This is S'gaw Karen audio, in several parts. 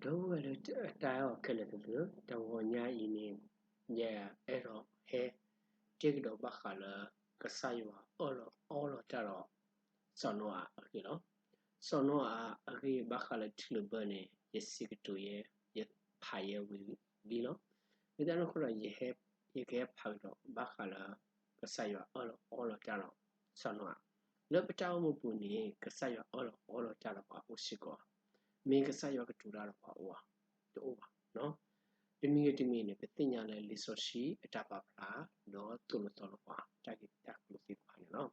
ဒီပုၢ်ဝဲၢ်လၢတၢ်အဲၣ်အီၤခဲလၢာ်သ့ၣ်ဧၢ, တဂီၤညါအံၤန့ၣ် ယအဲၣ်ဒိးဟဲတဲကဒီးဘၣ်ဃးလၢ ကစၢ်ယွၤအၢၣ်လီၤအီလီၤတၢ်ဒီးစီၤနိအၤအဂ့ၢ်လီၤ. စီၤနိအၤအဂ့ၢ်ဘၣ်ဃးလၢထံလုာ်ဘၢန့ၣ် ယစံးကတိၤယဲ, ယဖးယဲဝံၤလံလီၤ. လၢတၢ်န့ၣ်အဃိဒီး ယကဟဲဖးကဒီးဘၣ်ဃးလၢ ကစၢ်ယွၤအၢၣ်လီၤအီလီၤတၢ်ဒီးစီၤနိအၤ, လၢပတၢ်အိၣ်မူပူၤန့ၣ် ကစၢ်ယွၤအၢၣ်လီၤအီလီၤတၢ်ဒီးပှၤအိၣ်စ့ၢ်ကီး, မ့ၢ်ကစၢ်ယွၤကတိၤတၢ်ဒီးပှၤအိၣ်ဧါ, တအိၣ်ဘၣ်. တမံၤဂ့ၤတမံၤန့ၣ် ပသ့ၣ်ညါလၢလံာ်စီဆှံအတၢ်ပာ်ဖျါ ဒီးသိၣ်လိသီလိပှၤတၢ်ဂ့ၢ်တၢ်ကျိၤသ့ၣ်တဖၣ်န့ၣ်လီၤ.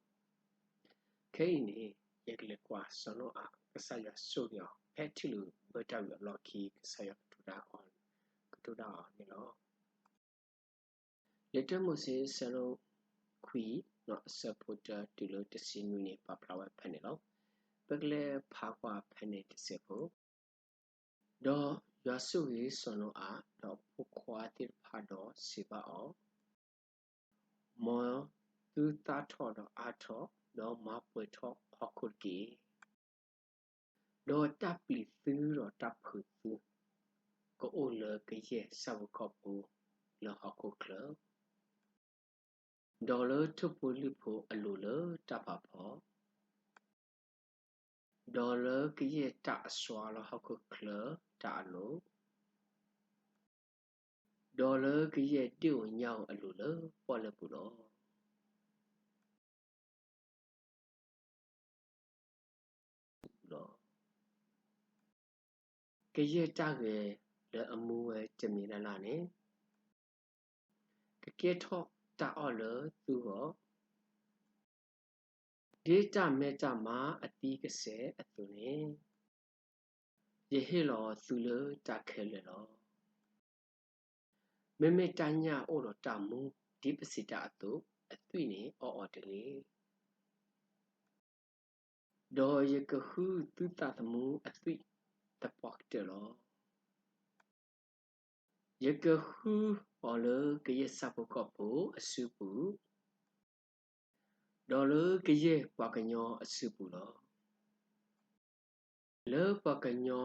ခဲအံၤန့ၣ် ယကလဲၤကွၢ်စီၤနိအၤ ကစၢ်ယွၤဆိၣ်ဂ့ၤအီၤ ဖဲထံလုာ်ဘၢတၢ်ဝံၤအလီၢ်ခံ ကစၢ်ယွၤကတိၤတၢ်အီၤ, ကတိၤတၢ်အီၤန့ၣ်လီၤ. လံာ်တၢမိၤၡ့ အဆၢဒိၣ်ခွံ အဆၢဖိတၢတုၤလၢတဆံနွံန့ၣ် ပာ်ဖျါဝဲဖဲန့ၣ်လီၤ. ပကလဲၤဖးကွၢ်ဖဲန့ၣ်တစဲးဖိ. ဒီးယွၤဆိၣ်ဂ့ၤစီၤနိအၤ ဒီးအဖိခွါသ့ၣ်တဖၣ်ဒီးစံးဘၣ်အီၤ, မ်သုသၣ်ထီၣ်ဒီးအါထီၣ်, ဒီးမၤပှဲၤထီၣ်ဟီၣ်ခိၣ်တက့ၢ်. ဒီးတၢ်ပျံၤသုဒီးတၢ်ဖုးသု ကအိၣ်လၢကယဲၢ်ဆၣ်ဖိကီၢ်ဖိလၢဟီၣ်ခိၣ်ချၢ, ဒီးလၢထိၣ်ဖိလံၣ်ဖိအလိၤလၢတၢ်ဖးဖီ, ဒီးလၢကယဲၢ်တၢ်အစွါလၢဟီၣ်ခိၣ်ချၢတၢ်အလိၤ, ဒီးလၢကယဲၢ်ဒ့ၣ်ဧိၤညၣ်ဧိၤအလိၤလၢပီၣ်လဲၣ်ပူၤလီၤ. ကယဲၢ်တၢ်ဂဲၤလၢအမူဝဲတမံၤလၢ်လၢ်န့ၣ် ကကဲထီၣ်တၢ်အီၣ်လၢသုဂီၢ်, ဒ်တၢ်မဲတၢ်မါအသံကစဲးအသိးန့ၣ်, ယဟ့ၣ်လီၤသုလၢတၢ်ခဲလၢာ်လီၤ. မ့မ့ၢ်တၢ်ညၣ်အိၣ်ဒီးတၢ်မူ ဒ်ပစံးတၢ်အသိး, အသွံၣ်န့ၣ်အီၣ်အီၤတဂ့ၤ. ဒီးယကဃုသုသးသမူအသွံၣ်သပှၢ်ကတၢၢ်လီၤ. ယကဃုအီၤလၢကယဲၢ်ဆၣ်ဖိကီၢ်ဖိအစုပူၤ, ဒီးလၢကယဲၢ်ပှၤကညီအစုပူၤလီၤ. လၢပှၤကညီ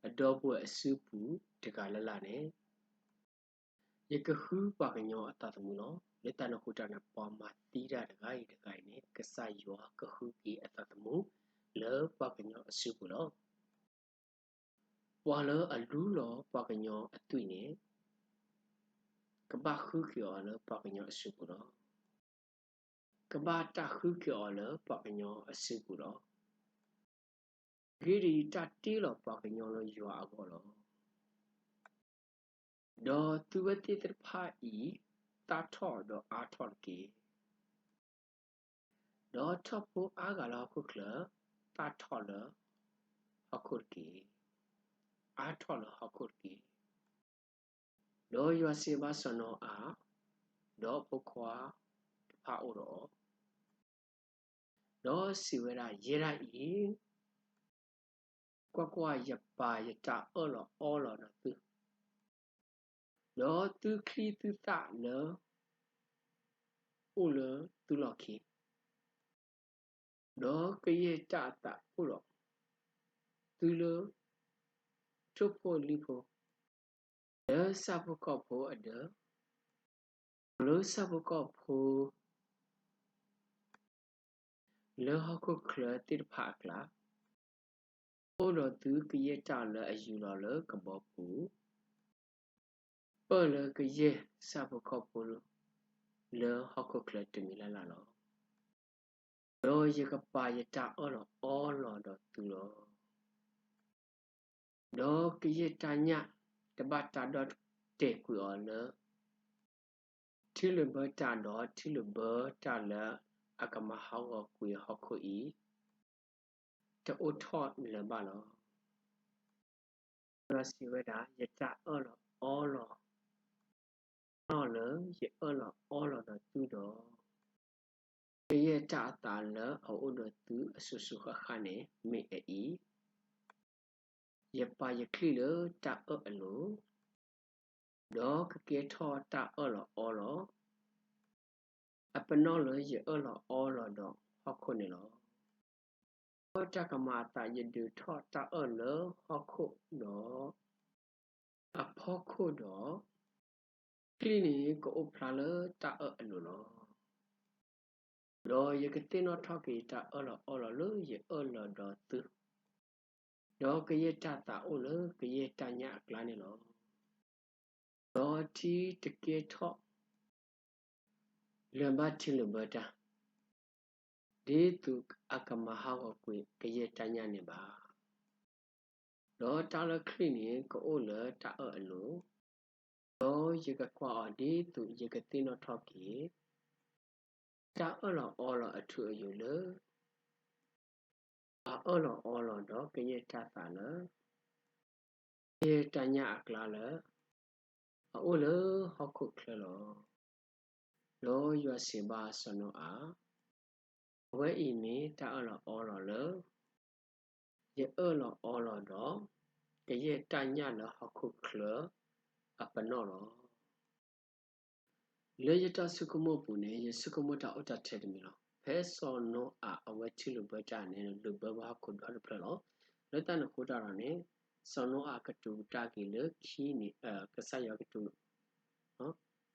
အဒီပုၢ်ဝဲၢ်အစုပူၤတဂၤလၢ်လၢ်န့ၣ်, ယကဃုပှၤကညီအသးသမူလီၤ. လၢတၢ်န့ၣ်အဃိတၢ်န့ၣ် ပှၤမၤသံတၢ်တဂၤအံၤတဂၤအံၤန့ၣ် ကစၢ်ယွၤကဃုက့ၤအသးသမူ လၢပှၤကညီအစုပူၤလီၤ. ပှၤလၢအလူလီၤပှၤကညီအသွံၣ်န့ၣ်, ကဘၣ်ဃုက့ၤအီၤလၢပှၤကညီအစုပူၤလီၤ. ကဘၣ်တၢ်ဃုက့ၤအီၤလၢပှၤကညီအစုပူၤလီၤ. အဂ့ၢ်ဒ်အံၤ, တၢ်တ့လီၤပှၤကညီလၢယွၤအဂီၢ်လီၤ. ဒီးသုဝဲသ့ၣ်တဖၣ်အံၤ သၣ်ထီၣ်ဒီးအါထီၣ်တက့ၢ်. ဒီးထီၣ်ဖိအါဂၤလၢဟီၣ်ခိၣ်ချၢ သၣ်ထီၣ်လၢဟီၣ်ခိၣ်တက့ၢ်. အါထီၣ်လၢဟီၣ်ခိၣ်တက့ၢ်. ဒီးယွၤစံးဘၣ်စီၤနိအၤ, ဒီးအဖိခွါတဖၣ်အိၣ်ဒီးအီၤ, ဒီးစံးဝဲဒၣ်, ယဲဒၣ်အံၤ, ကွၢ်ကွၢ်, ယပာ်ယတၢ်အၢၣ်လီၤအီလီၤဒီးသု, ဒီးသုချံသုသၣ်လၢအိၣ်လၢသုလီၢ်ခံ, ဒီးကယဲၢ်တၢ်အသးအိၣ်ဒီးသုလၢထိၣ်ဖိလံၣ်ဖိ, လၢဆၣ်ဖိကီၢ်ဖိအဒၢး, ဒီးလၢဆၣ်ဖိကီၢ်ဖိ လၢဟီၣ်ခိၣ်ချၢသ့ၣ်တဖၣ်အကျါ, အိၣ်ဒီးသုကယဲၢ်တၢ်လၢအယူၢ်လီၤလၢကဘီပူၤ, ပၢၢ်လၢကယဲၢ်ဆၣ်ဖိကီၢ်ဖိ လၢဟီၣ်ခိၣ်ချၢတမံၤလၢ်လၢ်လီၤ. ဒီးယကပာ်ယတၢ်အၢၣ်လီၤအီလီၤဒီးသုလီၤ. ဒီးကယဲၢ်တၢ်ညၣ်တဘၣ်တၢ်ဒီၣ်တဲာ်ကွံာ်အီၤလၢ ထံလုာ်ဘၢတၢ်ဒီးထံလုာ်ဘၢတၢ်လၢအကမၤဟးဂီၤကွံာ်ဟီၣ်ခိၣ်အံၤ တအိၣ်ထီၣ်လၢၤဘၣ်လီၤ. ယွၤစံးဝဲဒၣ်, ယတၢ်အၢၣ်လီၤအီလီၤ နီၢ်လၢယအၢၣ်လီၤအီလီၤဒီးသုဒီး, ကယဲၢ်တၢ်အသးလၢအအိၣ်ဒီးသုအစိၤစိၤဃၣ်ဃၣ်န့ၣ် မ့ၢ်အအံၤ, ယပာ်ယချံၣ်လၢတၢ်အၢၣ်အလိၤ, ဒီးကကဲထီၣ်တၢ်အၢၣ်လီၤအီလီၤ, အပနီၣ်လၢယအၢၣ်လီၤအီလီၤဒီးဟီၣ်ခိၣ်န့ၣ်လီၤ. ဒီးတၢ်ကမၤအသးယဒုးထီၣ်တၢ်အၢၣ်လၢဟီၣ်ခိၣ်ဒီး အဖီခိၣ်ဒီး, ချံၣ်န့ၣ်ကအိၣ်ဖျါလၢတၢ်အၢၣ်အလိၤလီၤ. ဒီးယကသ့ၣ်နီၣ်ထီၣ်က့ၤတၢ်အၢၣ်လီၤအီလီၤလၢယအၢၣ်လီၤဒီးသု, ဒီးကယဲၢ်တၢ်သးအိၣ်လၢကယဲၢ်တၢ်ညၣ်အကျါန့ၣ်လီၤ. ဒီးထံတကဲထီၣ် လၢၤဘၣ်ထံလုာ်ဘၢတၢ်, ဒ်သိးအကမၤဟးဂီၤကွံာ်ကယဲၢ်တၢ်ညၣ်န့ၣ်ဘၣ်. ဒီးတၢ်လၢချံၣ်န့ၣ်ကအိၣ်လၢတၢ်အၢၣ်အလိၤ, ဒီးယကကွၢ်အီၤဒ်သိးယကသ့ၣ်နီၣ်ထီၣ်က့ၤ တၢ်အၢၣ်လီၤအီလီၤအထူအယိာ်လၢ အအၢၣ်လီၤအီလီၤဒီးကယဲၢ်တၢ်သးလၢ ကယဲၢ်တၢ်ညၣ်အကျါလၢ အအိၣ်လၢဟီၣ်ခိၣ်ချၢလီၤ. ဒီးယွၤစံးဘၣ်စီၤနိအၤ, အဝဲအံၤမ့ၢ်တၢ်အၢၣ်လီၤအီလီၤလၢ ယအၢၣ်လီၤအီလီၤဒီး ကယဲၢ်တၢ်ညၣ်လၢဟီၣ်ခိၣ်ချၢအပနီၣ်လီၤ. လၢယတၢ်ဆိကမိၣ်အပူၤန့ၣ် ယဆိကမိၣ်တၢ်အိၣ်တၢ်ထဲတမံၤလီၤ. ဖဲစီၤနိအၤအဝဲထံလုာ်ဘၢတၢ်န့ၣ် လုာ်ဘၢဘၣ်ဟီၣ်ခိၣ်ဒီတဖျၢၣ်လီၤ. လၢတၢ်န့ၣ်အဃိတၢ်ဒီးန့ၣ် စီၤနိအၤကတိၤတၢ်က့ၤလၢခံန့ၣ် ကစၢ်ယွၤကတိၤ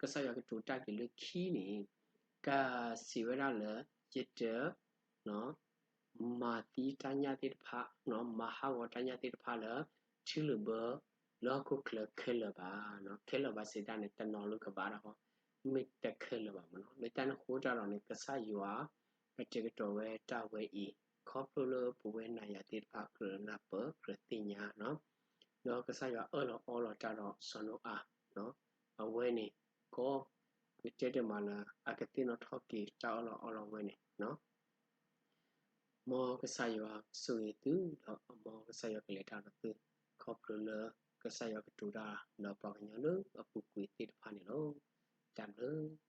ကစၢ်ယွၤကတိၤတၢ်က့ၤလၢခံန့ၣ် ကစံးဝဲဒၣ်လၢ ယတ မၤသံတၢ်ညၣ်သ့ၣ်တဖၣ်, မၤဟးဂီၤတၢ်ညၣ်သ့ၣ်တဖၣ်လၢ ထံလုာ်ဘၢလၢဟီၣ်ခိၣ်ချၢခဲလၢာ်ဘၣ်. ခဲလၢာ်ဘၣ်စံးတၢ်န့ၣ် တနီၤလၢကဘၣ်တၢ်ဃီ, မ့ၢ်တခဲလၢာ်ဘၣ်မ့ၢ်နီၤ. လၢတၢ်န့ၣ်အဃိတၢ်ဒီးန့ၣ် ကစၢ်ယွၤ ကတဲာ်ကတီၤဝဲတၢ်ဝဲအံၤ ခီဖျိလၢပဝဲနၤယၤသ့ၣ်တဖၣ်ကြၢးနၢ်ပၢၢ်ကြၢးသ့ၣ်ညါနီၤ. ဒီးကစၢ်ယွၤအၢၣ်လီၤအီလီၤတၢ်ဒီးစီၤနိအၤ အဝဲန့ၣ် ကီ ကတဲတမးလၢ အကသ့ၣ်နီၣ်ထီၣ်က့ၤတၢ်အၢၣ်လီၤအီလီၤဝဲန့ၣ် မ်ကစၢ်ယွၤကဆိၣ်ဂ့ၤသု ဒီးမ်ကစၢ်ယွၤကလဲၤတၢ်ဒီးသု ခီဖျိလၢကစၢ်ယွၤကတိၤတၢ်ဒီးပှၤကညီလၢအပူၤကွံာ်သ့ၣ်တဖၣ်န့ၣ်လီၤ. တၢ်ဘျုး